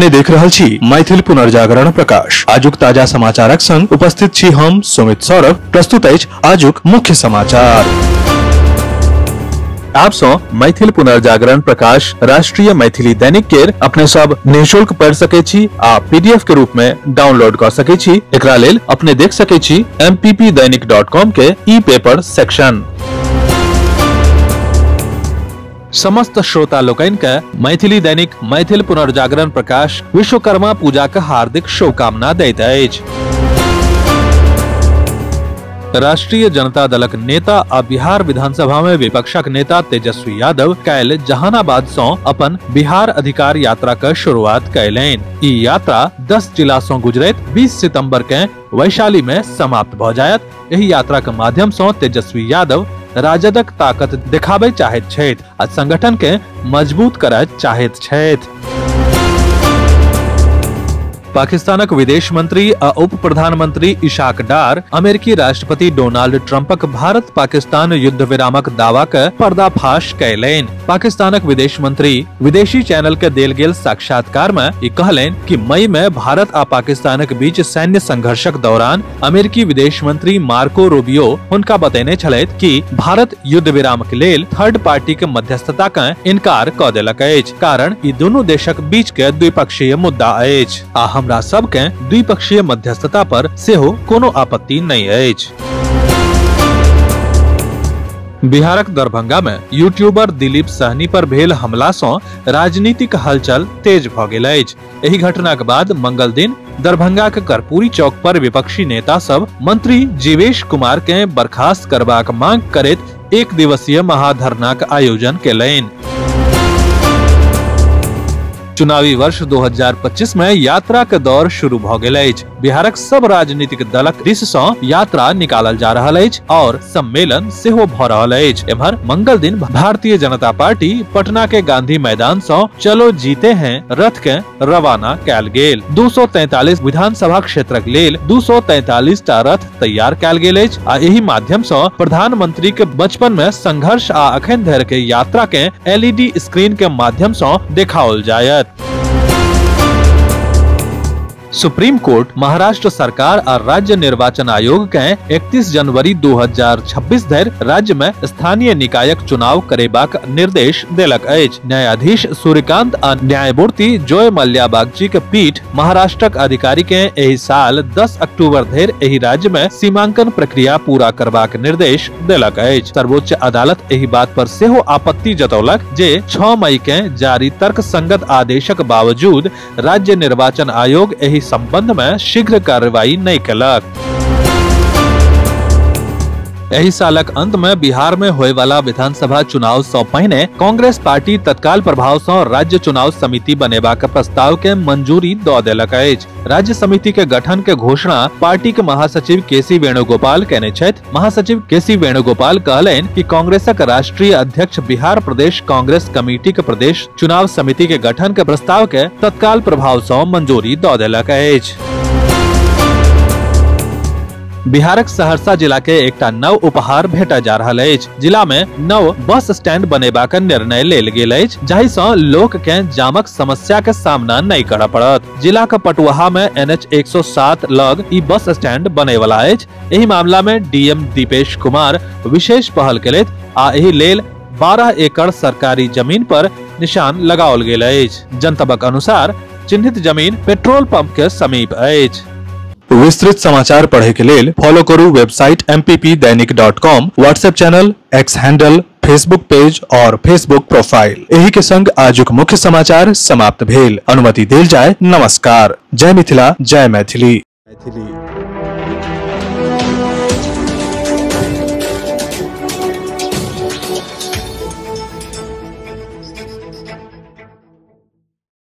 अपने देख रहल छी मैथिल पुनर्जागरण प्रकाश। आजुक ताजा समाचारक संग उपस्थित छी हम सुमित सौरभ। प्रस्तुत अछि आजुक मुख्य समाचार। आप सौ मैथिल पुनर्जागरण प्रकाश राष्ट्रीय मैथिली दैनिक केर अपने सब निःशुल्क पढ़ सके छी आ पीडीएफ के रूप में डाउनलोड कर सके छी। एकरा लेल अपने देख सके छी mppdainik.com के ई पेपर सेक्शन। समस्त श्रोता लोकनि के मैथिली दैनिक मैथिल पुनर्जागरण प्रकाश विश्वकर्मा पूजा के हार्दिक शुभकामना दैत अछि। राष्ट्रीय जनता दलक नेता आ बिहार विधानसभा में विपक्षक नेता तेजस्वी यादव काल्हि जहानाबाद सं अपन बिहार अधिकार यात्रा के शुरुआत कयलनि। ई यात्रा 10 जिला सं गुजरैत 20 सितंबर के वैशाली में समाप्त भ जायत। एहि यात्रा के माध्यम सं तेजस्वी यादव राजदक ताकत देखाबय चाहैत छथि आ संगठन के मजबूत करय चाहैत छथि। पाकिस्तानक विदेश मंत्री आ उप प्रधानमंत्री इशाक डार अमेरिकी राष्ट्रपति डोनाल्ड ट्रंपक भारत पाकिस्तान युद्ध विरामक दावा के पर्दाफाश कयलनि। पाकिस्तानक विदेश मंत्री विदेशी चैनल के देल गेल साक्षात्कार में ई कहलनि कि मई में भारत आ पाकिस्तानक बीच सैन्य संघर्षक दौरान अमेरिकी विदेश मंत्री मार्को रूबियो हुनका बतेने छलथि कि भारत युद्ध विराम के लेल थर्ड पार्टी के मध्यस्थता के इनकार क देलक अछि, कारण ई दुनू देशक बीच के द्विपक्षीय मुद्दा अछि आ हमरा सबके द्विपक्षीय मध्यस्थता पर सेहो कोनो आपत्ति नहीं अछि। बिहारक दरभंगा में यूट्यूबर दिलीप सहनी पर भेल हमला सं राजनीतिक हलचल तेज भ गेल अछि। एहि घटना के बाद मंगल दिन दरभंगा के कर्पूरी चौक पर विपक्षी नेता सब मंत्री जीवेश कुमार के बर्खास्त करबाक मांग करैत एक दिवसीय महाधरना के आयोजन केलनि। चुनावी वर्ष 2025 में यात्रा के दौर शुरू भ गेल अछि। बिहारक सब राजनीतिक दलक दिस सं यात्रा निकालल जा रहल अछि और सम्मेलन सेहो भ रहल अछि। एम्हर मंगल दिन भारतीय जनता पार्टी पटना के गांधी मैदान सं चलो जीते हैं रथ के रवाना कयल गेल। 243 विधानसभा क्षेत्रक लेल 243 टा रथ तैयार कयल गेल अछि आ एहि माध्यम सं प्रधानमंत्री के बचपन में संघर्ष आ अखन धरि के यात्रा के एलईडी स्क्रीन के माध्यम सं देखाओल जायत। सुप्रीम कोर्ट महाराष्ट्र सरकार और राज्य निर्वाचन आयोग के 31 जनवरी 2026 धरि राज्य में स्थानीय निकायक चुनाव करेबाक निर्देश देलक अछि। न्यायाधीश सूर्यकांत आ न्यायमूर्ति जॉय मल्या बागची के पीठ महाराष्ट्रक अधिकारी के एहि साल 10 अक्टूबर धरि एहि राज्य में सीमांकन प्रक्रिया पूरा करबाक निर्देश देलक अछि। सर्वोच्च अदालत एहि बात पर सेहो आपत्ति जतौलक जे 6 मई के जारी तर्कसंगत आदेशक बावजूद राज्य निर्वाचन आयोग एहि संबंध में शीघ्र कार्रवाई नहीं केलक। एहि सालक अंत में बिहार में होय वाला विधानसभा चुनाव सं पहिने कांग्रेस पार्टी तत्काल प्रभाव सं राज्य चुनाव समिति बनेबाक प्रस्ताव के मंजूरी द देलक अछि। राज्य समिति के गठन के घोषणा पार्टी के महासचिव केसी वेणुगोपाल केने छथि। महासचिव केसी वेणुगोपाल कहलनि कि कांग्रेसक राष्ट्रीय अध्यक्ष बिहार प्रदेश कांग्रेस कमेटी के प्रदेश चुनाव समिति के गठन के प्रस्ताव के तत्काल प्रभाव सं मंजूरी द देलक अछि। बिहारक सहरसा जिला के एकटा नव उपहार भेटय जा रहल अछि। जिला में नव बस स्टैंड बनेबाक निर्णय लेल गेल अछि, जाहि सं लोक के जामक समस्या के सामना नहीं करय पड़त। जिला के पटुआहा में NH 107 लग ई बस स्टैंड बने वाला अछि। एहि मामला में डीएम दीपेश कुमार विशेष पहल केलथि आ एहि लेल 12 एकड़ सरकारी जमीन पर निशान लगाओल गेल अछि। जनतबक अनुसार चिन्हित जमीन पेट्रोल पंप के समीप अछि। विस्तृत समाचार पढ़े के लेल फॉलो करू website mppdainik.com, WhatsApp channel, X handle, Facebook page और फेसबुक प्रोफाइल। एही के संग आजुक मुख्य समाचार समाप्त भेल। अनुमति देल जाय। नमस्कार। जय मिथिला, जय मैथिली। मैथिली।